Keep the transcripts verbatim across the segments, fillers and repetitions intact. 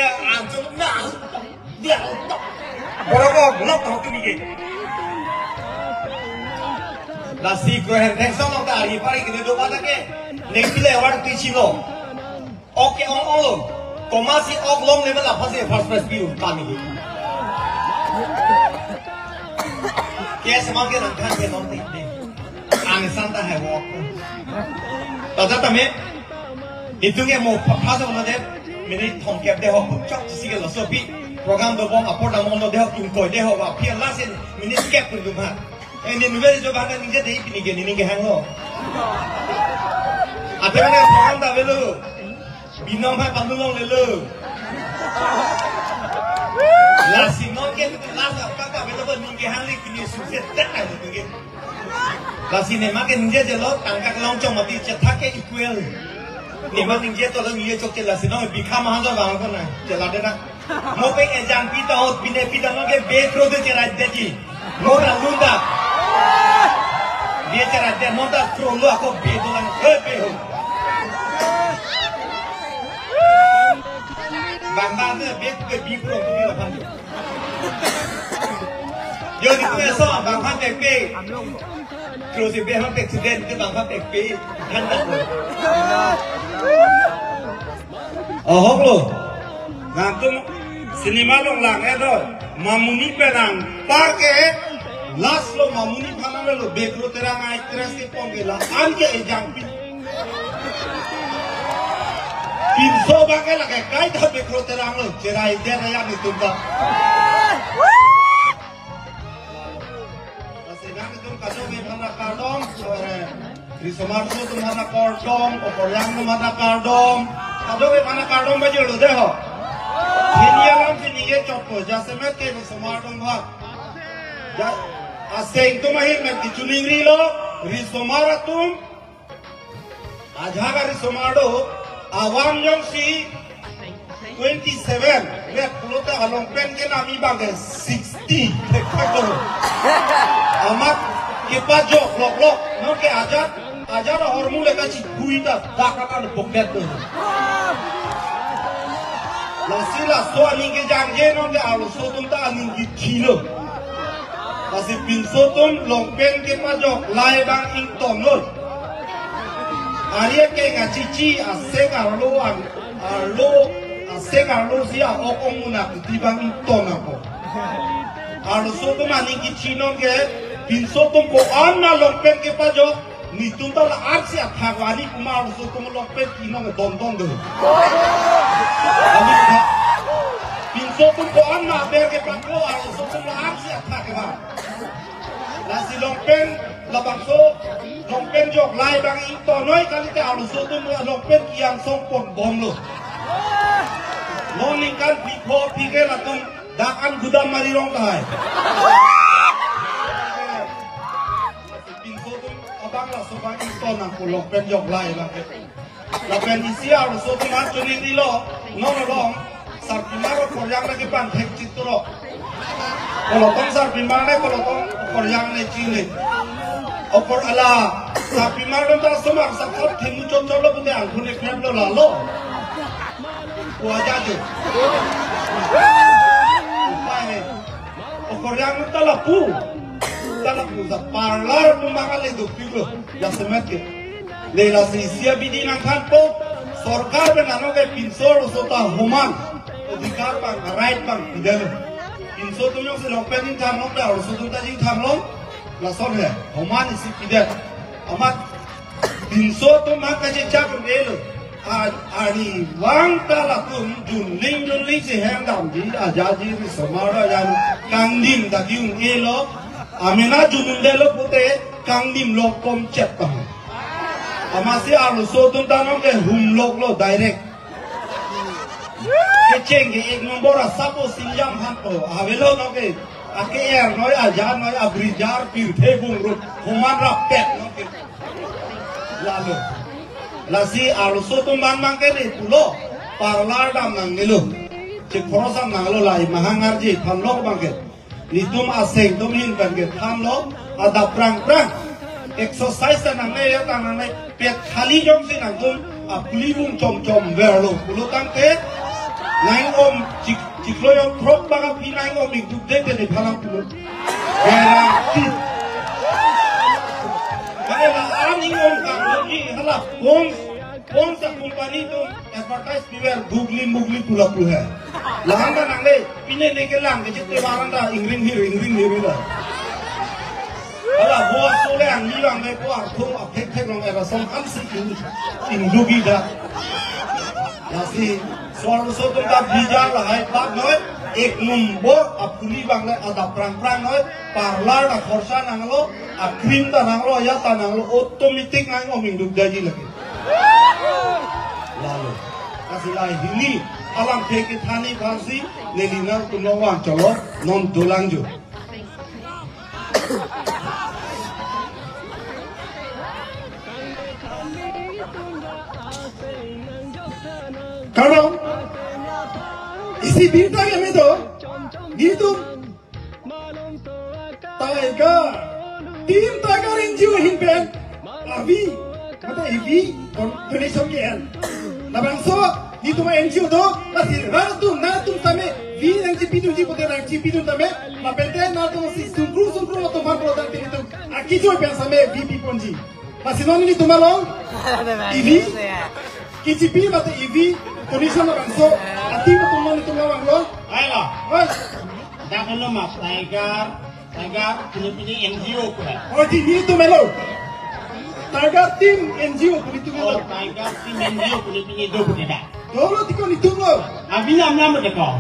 Anchot na. Dia. Borok ok nok tong tumi ke. Lasi krohen thengsong nok ta ari pari kini do pada ke. Neng pile award pi chilo. Ok ke ong ong lo. Komatsi ok longle ma la pasi first prize pi un kami. Ke semal ke nang kan ke non ti. Ang santa hai wok. Tata tame. Itum ke mo pha pha sa na de. Minute thomkep de ho. Chok si ke lo sopi. Program dobom apor damon lo de ho. Tum koi de ho. Wa phi last in minute kep tum ha. Eh, ni nube jo bang ningje de pini ke ni ningje hang lo. Ate ne program ta avelo. Binong hai panulong lelo. Lasi non ke last apa ka avelo ningje hang le pini sukses tak ai tu ke. Lasi ne ma ke ningje je lo tangka long chong mati chetha ke equal. Ne ma ningje to lo ningje chok che lasi non bikha ma hang bang ko na. Che la de na. Mo pe ejang pita hot pine pita no ke be kro de cherai de ji. Mo na lunda. Be cherai de mo ta kro lo ako be dolang he be ho. Bang bang de be ke bi kro bi la pan. Yo ni ko so bang bang de be. Kro si be han accident ke bang bang de be. Han da. Ahok lo. Nangtum cinema along lang-et do. Mamuni penang par ke last lo Mamuni phanang lo Bekro Terang actress kepon ke la-an ke ejang pi. Pinso bang ke lake kaita Bekro Terang lo cherai de raya ni tumta. Lasi nangtum kadokave aphan kardom, eh, risomar atum aphan kardom, okoryang atum aphan kardom, kadokave aphan kardom bajirlo de ho. Hini alam si ningje chotpo, jasemet ke risomar atum aphan. Ja, aseng atum ahin met kechiningri lo, risomar atum, ajak arisomar do, awan jongsi twenty seven, vet pulote along pen ke nami bang ke sixty, thek thek do. Amat kepajok lok lok, non ke ajat, ajat ahormu le kachikhui ta, dak akan pokdet do. Lasi laso aning kejangje non ke arloso atum ta aning kechilo. Lasi pinso atum long pen kepajok lai bang ington lo. Ari ke ngachichi asek arlo an, arlo asek arlo si a-ok ong munak ti bang ington ako. Arloso atum aning kechi non ke pinso atum ko-an ma long pen kepajok, netum ta la-an si athak vani kuma arloso atum long pen kinong don don do. Ani tha. Pinso atum ko-an ma ber kepaklo arloso atum la-an si athak ke ba. Lasi long pen labangso long pen jok lai bang ington noi kalite arloso atum long pen kiang song pon bomlo. Lo ningkan phli pho phli ke latum dak an gudam mari rong tahai. Pinso atum abang laso bang ington nangpo long pen jok lai bang ke. Lapen isi arloso atum an chiningrilo, non along sarpimar okoryang lagi pan thek chitro. Kolotong sarpimar ne, kolotong okoryang ne chini. Okor ala sarpimar dan ta somar sakot thimu chot chot lo pute angkun ne phem lo lalo. Kuaja je. Upai he. Okoryang ta lapu. Ta lapu sa parlar pembangal le dopik lo. Jasemet ke. Le lasi isi abidi nangthanpo, sorkar pen ano ke pinso arloso ta homan odhikar bang, right bang pidetlo. Pinso atum jongsi long pen ingthan long ta arloso atum ta jingthan long, lason he, homan isi pidet. Amat pinso atum ma kachechak un-elo. A, ari vang ta latum junling junling si hem damji, ajaji risomar ajan kangdim ta ki-un-elo. Amena jun-un-detlo pute kangdim lok kom chet pahang. Amatsi arloso atum ta non ke humlok lo direct. Kecheng ke ek nombor asapo singjam han to. Avelo non ke. Ake er noi aja noi abrijar pirthe bungrut. Homan rap pet non ke. Lalo. Lasi arloso atum bang bang ke ne pulo. Parlar dam nangnelo. Chikhoros dam nanglo lai mahang arji thanlok bang ke. Netum aseng atum ahin pen kethanlo, adap prang prang. Exercise ta nangne ya ta nangne, pet khali jongsi nangtum apli bung chom chom verlo. Pulo tangte, Nang-ong chik, chiklo jon throk bang aphi nang-ong ingduk de de ne phalang pulo. Garanti. Kare la an ingong kangdunji hala pon, pon sa company atum advertise piver gugli mugli pula pu hai. Lahang ka nangle, pine ne kelang kechit te barang ta ingring hir, ingring hir la. Hala bo aso le angni lang le ko artho aphek phek long era song kam si ing, ingdugi da. Lasi, swarso tum ta bijar lahai bak noi, ek nombor apuni bang le adap prang prang noi, parlar ta khorsa nanglo, a cream ta nanglo, ya ta nanglo, automatic nang-ong ingduk daji lagi. Lalo. Lasi lahai hini, alam phek kethani phansi, neli nangtum long vang cholo, non dolang jo. Kardom, isi birta keme do, nelitum Tiger, Team Tiger N G O ahin pen, avi, mate avi, don-, donation ke-en. Labangso, nelitum N G O do, lasi rat atum, nangtum tame, vi nangchipidunji pute nangchipidun tame, lapen te nangtum si sungkru sungkru atum aphan product nelitum, akejoi pen same vi piponji. Lasi non nelitum along, avi, kechipi mate avi, donation labangso, a-team atum non nelitum along lo. Ayo. Oi. Dak ano ma Tiger, Tiger, pini pini N G O ko hai. Oh, di nelitum elo. Tiger Team N G O pini tum elo. Oh, Tiger Team N G O pini pini do pini da. Dolo tiko nelitum lo. Avi nam nam de ko.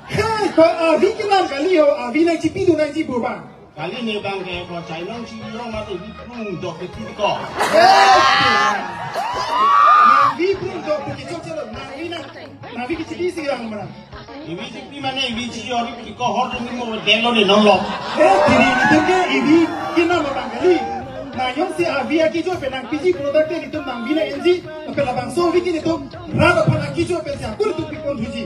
Hei, ko avi kenam kali ho, avi nangchipidun nangji burba. Kali ne bang ke ko chainong si yong mati vi prung dok ke tiko. Hei. Nang vi prung dok ke chok chelo, nang vi nang, nang vi kechipi si rang mana. Ivi chipi mane ivi chiyori pu ko hor dun mo delo ne non lo. Eh, diri nelitum ke ivi kenam abang kali. Nang jongsi avi akejoi pen nangpiji product te nelitum nangvi nang-enji, lapen labangso avi ke nelitum rat aphan akejoi pen si akur nelitum pipon thuji.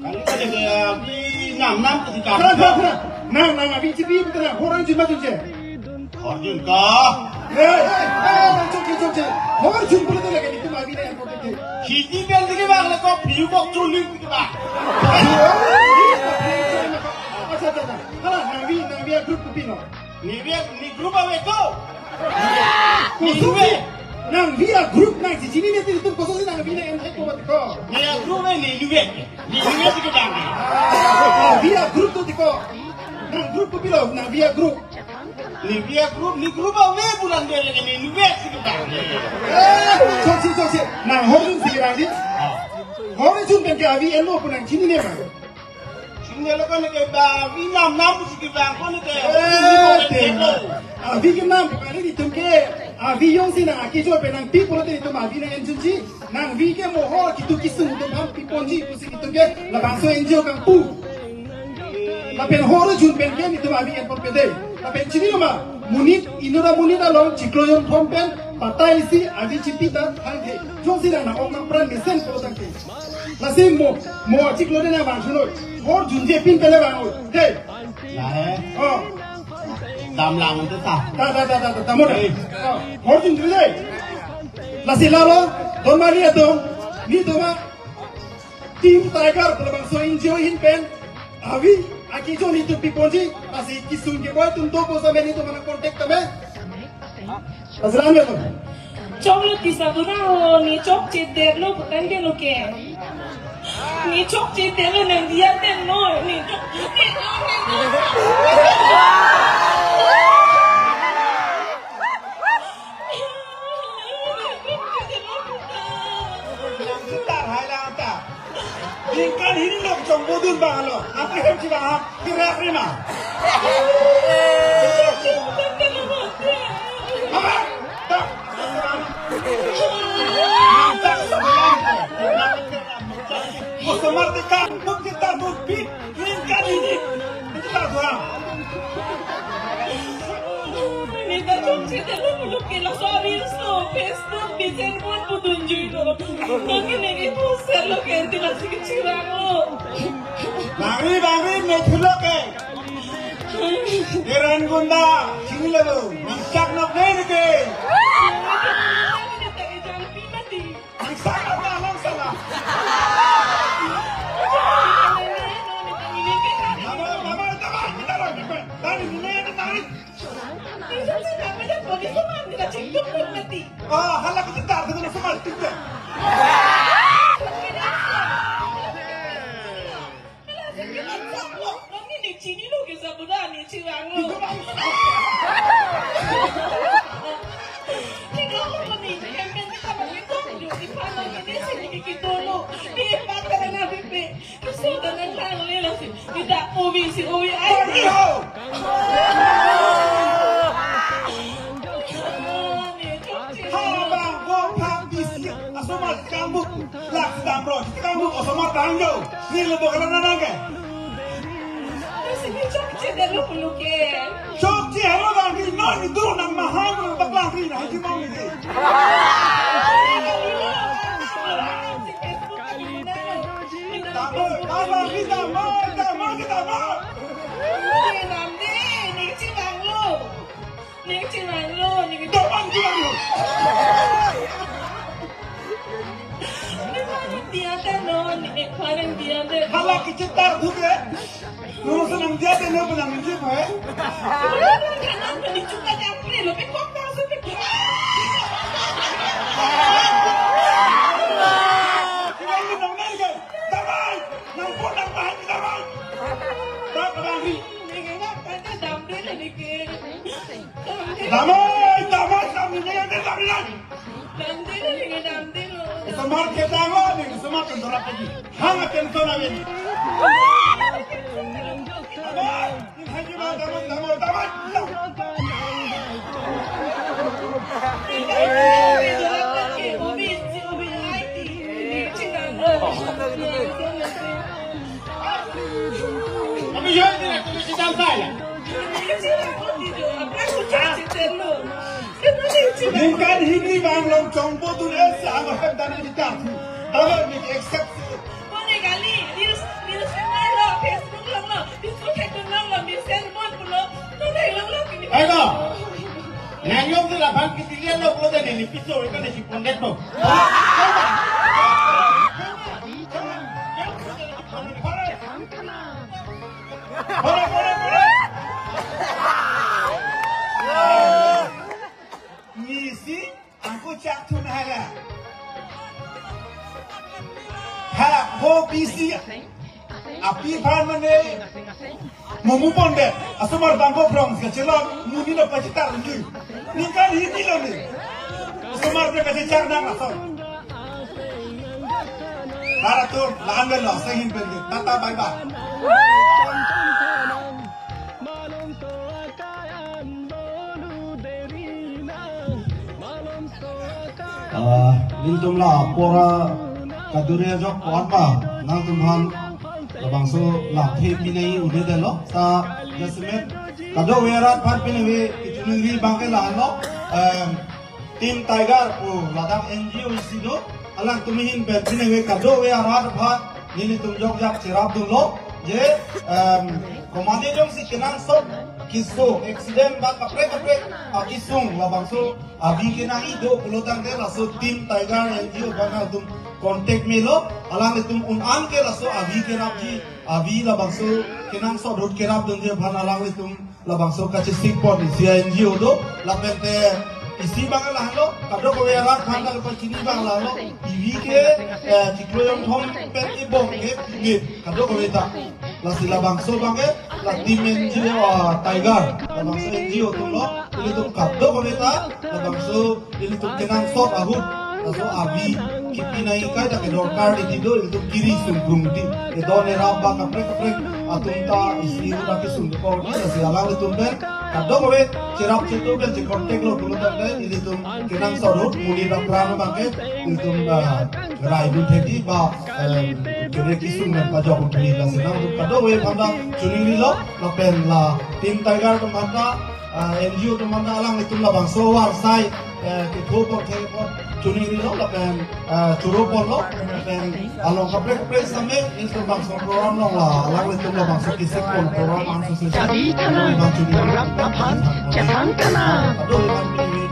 Kali kali ke avi nam nam ke dikam. Pura, pura, pura. Nang, nang avi chipi pute nang hor arjun ma junje. Hor arjun ka. Eh, eh, eh, chokche, chokche. Hor arjun pulote lake nelitum avi nang important ke. Siti pen dike bang le ko piu kok chuling dike bang. Accha, accha, accha. Hala, nangvi, nangvi a-group kopi lo? Nangvi, ne group ave ko. Koson si, nangvi a-group nangchechinine te nelitum koson si nangvi nang-en thek ko bat ko. Ne a-group ave, ne nangvi. Ne nangvi dike bang. Ah, nangvi a-group do tiko. Nang group kopi lo, nangvi a-group? Nangvi a-group, ne group ave pulang dia lake ne nangvi si kita. Eh, chokche, chokche. Nang hor arjun si rang di. Ah. Hor arjun pen ke avi enlo pu nangchinine ma? Chinine lo ko ne ke ba avi nam nam si ke bang ko ne ke. Eh, te. Avi kenam kali nelitum ke. Avi jongsi nang akejoi pen nangpi pulote nelitum avi nang-enjunji. Nangvi ke mo hor kitu kisung atum aphan piponji pusi nelitum ke labangso N G O kangpu. Lapen hor arjun pen ke nelitum avi enpon pede. Lapen chinilo ma, monit, inut amonit along chiklo jon thom pen batai si avi chipi ta thangthe. Jongsi nang nang-ok nangpran mesen pulo tangte. Lasi mo, mo chiklo de nang vang thuno. Hor arjunje pin pen le vang o. Dei. Lahai. Oh. Dam lang ante ta. Ta, ta, ta, ta, ta, ta, mo da. Eh. Oh, hor arjun dei. Lasi lalo, don mari atum, nelitum a-Team Tiger, pu labangso N G O ahin pen, avi, akejoi nelitum piponji, lasi kisung keboi atum dopo same nelitum aphan contact tame. Lasi lang atum. Choklo tisa bura ho, ne chokchedetlo putangte lo ke. Ne chokchedetlo nang diya ten no, ne chokchedetlo nang diya. Nang chutar hai lang ta. Ningkan hini lo chongbodun bang lo. Apa hem si bang ha? Kira kira ma. Apa? Tak. Nang tak sebelah. Customer tekan, tum kita bukti, ningkan hini. Kita doang. Ne ta chokchedetlo pulo ke laso a-reels lo, Facebook, design pon pudun jui lo. Nang ke ne ke post lo ke, ante lasi kechirang lo. Bangri, bangri, ne thulo ke. Iran gunda, chinilo, nang chak nok ne ke. Ne ta ejang pi mati. Nang salah, nang salah. Oh, hala kita tak dengan semua kita. Habang bo pha bisi asomar kambuk lak damro kambuk asomar tangjo ni lebo kala nanang ke. Chokche helo dang ri non ni do nang mahang nang baklang ri na hiji mong ni. Tamo, tamo, kita mo, kita mo, kita mo. Ning chimanglo, ning chimanglo, ning Doman kita mo. Ning parang dia teh no, ning parang dia teh. Hala kichitar duke. Nung senang dia teh no penang niji mo eh. Kanan beli juga jangkrik lo, pekok tahu sih pekok. Kita ini nang nang ke, damai, nang pun nang bahan damai. Tak kebangri. Ning enak aja damde tadi ke. Damai, damai, damai, damai, damai. Damde lo, ning damde lo. Semar kita lo, ning semar kentorak lagi. Hang akan kau nawin. Damai, ning haji mau damai, damai, damai. Kami yun din ako na si Damsay. Ningkan hini bang long chongpo tun esa ang hep dan di tak. Alo ni accept. Mone kali, reels, reels lo, Facebook lo, Facebook lo, mesen mon pulo. Mone lo lo kini. Ayo. Nang yong tu lapan kitilian lo pulo dan ini pisau ikan si pondet lo. Pore, pore, pore. Nisi, aku cak tun hala. Hala, ko bisi. Api phan mane. Mumu pondet. Asomar bangko brong, kecilon, muni lo pacitar, nji. Ningkan hini lo ni. Asomar pe kacicar nang asal. Para tu, lahan belo, sengin belo. Tata, bye bye. Ah, nelitum la pora kadure jok kuat ba, nangtum aphan labangso la the pinai un-edetlo, ta jasemet kadokave arat aphan pinai ve, itum neli bangke lahenlo, em, Team Tiger pu ladak N G O isi do, alangtum ahin pen pinai ve kadokave arat aphan nelitum jokjak cherapdunlo, je, em, komatne jongsi kenangsot keso accident ba kaprek kaprek akesung labangso avi kenangji do pulo tangte laso Team Tiger N G O aphan nangtum contact melo, alanglitum un-an ke laso avi kerapji, avi labangso kenangsot ahut kerapdunji aphan alanglitum labangso kachesik pon isi a-N G O do, lapen te isi bang lahenlo, kadokave arat aphan ta pachini bang lahenlo, ivi ke, eh, chiklo jongthom pen ibong ke pini, kadokave ta. Lasi labangso bang ke, la Team N G O, ah, Tiger, labangso N G O atumlo, ilitum kadokave ta, labangso ilitum kenangsot ahut, laso avi kipinai kai ta kedorkar di tido, ilitum kiri sungkrung di, edon erap ba kaprek kaprek atum ta isi ahut akesung dokok di, lasi alanglitum pen kadokave cherap chetu pen che-contact lo pulo tangte, ilitum kenangsot ahut monit apran bangke ilitum, ah, raidun thekji ba, eh, kere kesung pen pajok uthri, lasi nangtum kadokave aphan ta choningrilo, lapen la Team Tiger atum aphan ta, ah, N G O atum aphan ta alanglitum labangso avarsai, eh, ketho apor the apor choningrilo lapen, eh, choro ponlo lapen along kaprek kaprek same ilitum bangso program along la alanglitum labangso kesik pon program ang sose. Jadi kana, program aphan, cetan kana. Aduh, iman pini.